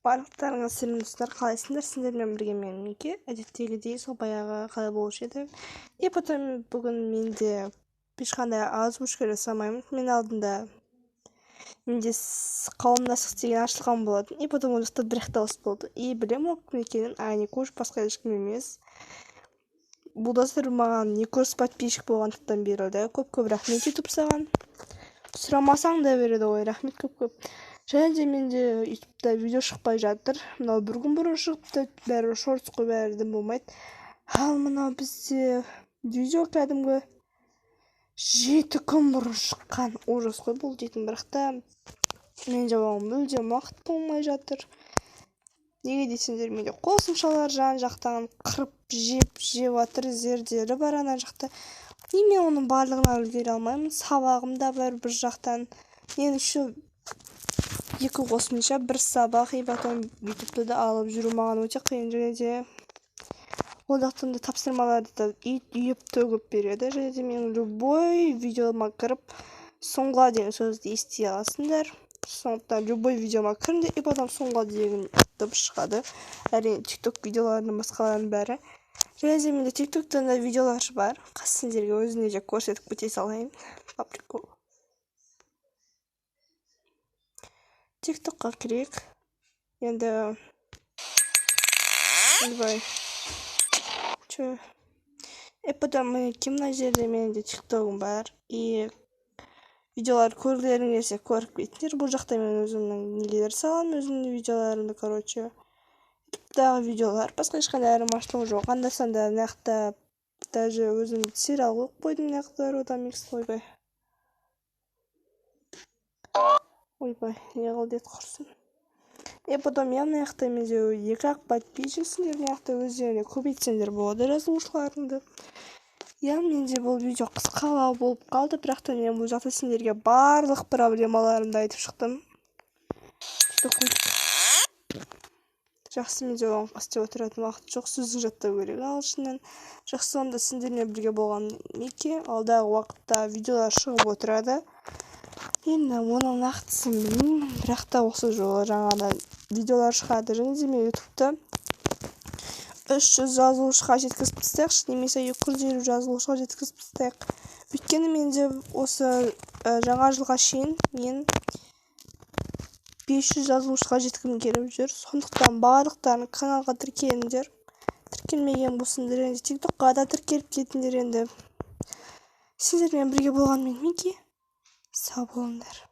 Барлықтарыңа сәлем, достар! Қалайсыңдар? Сендермен бірге мен, Мике. Әдеттегідей, сол баяғы қалай болушы еді. И потом бүгін менде ешқандай озвучка жасамаймын. Мен алдында менде қауымдастық деген ашылған болатын, и потом ол жақта бір ақ дауыс болды. И білемін ол кім екенін, Аникуш, басқа ешкім емес. Бұл достар маған 200 подписчик болғандықтан берілді. Көп көп рахмет, Ютуб, саған. Сұрамасаң да береді ғой, рахмет көп көп. Және де менде Ютубта видео шықпай жатыр. Мынау бір күн бұрын шығыпты, бәрі шортс қой, бәрі дым болмайды. Ал мынау бізде видео кәдімгі 7 күн бұрын шыққан. Ужас қой бұл дейтін. Бірақ та менде оған мүлдем уақыт болмай жатыр. Неге десеңдер, менде қосымшалар жан жақтан қырып жеп жеп жатыр, зерделі бар ана жақта, и мен оның барлығына үлгере алмаймын. Сабағым да бар бір жақтан. Мен еще екі қосымша, бір сабақ, и потом Ютубты да алып жүру маған өте қиын. Және де ол жақтан да тапсырмаларды да үйіп төгіп береді. Және де менің любой видеома кіріп, «соңғыла» деген сөзді ести аласыңдар. Сондықтан любой видеома кіріңдер, и потом «соңғыла» деген дыбыс шығады, әрине, Тик Ток видеоларының, басқаларының бәрі. Және де менде Тик Токтан да видеолар бар. Қазір сендерге өзіне де көрсетіп кете салайын по приколу. Тик Токқа кірейік енді. Ойбай, че? И потом, мінекей, мына жерде менің де Тик Тогым бар, и видеолар көргілерің келсе, көріп кетіңдер. Бұл жақта мен өзімнің нелер саламын, өзімнің видеоларымды. Короче, Ютубтағы видеолар, басқа ешқандай айырмашылығы жоқ. Анда санда мына жақта даже өзім сериал қойып қойдым мына жақта, Родамикс. Ойбай, ойбай, не қыл деді, құрсын. И потом я мына жақта менде екі ақ подписчиксіңдер. Мына жақта өздеріңе көбейтсеңдер болады жазылушыларыңды. Иә, менде бұл видео қысқалау болып қалды, бірақ та мен бұл жақта сендерге барлық проблемаларымды айтып шықтым. Жақсы, менде оған істеп отыратын уақыт жоқ, сөздік жаттау керек ағылшыннан. Жақсы, онда сендермен бірге болған Мике. Алдағы уақытта видеолар шығып отырады. Енді оның нақтысын білмеймін, бірақ та осы жолы жаңадан видеолар шығады. Және де мен Ютубта 300 жазылушыға жеткізіп тастайықшы немесе 250 жазылушыға жеткізіп тастайық. Өйткені менде осы жаңа жылға шейін мен 500 жазылушыға жеткім келіп жүр. Сондықтан барлықтарың каналға тіркеліңдер, тіркелмеген болсаңдар. Және Тик Токқа да тіркеліп кетіңдер. Енді сендермен бірге болған мен, Мики. Сау болыңдар.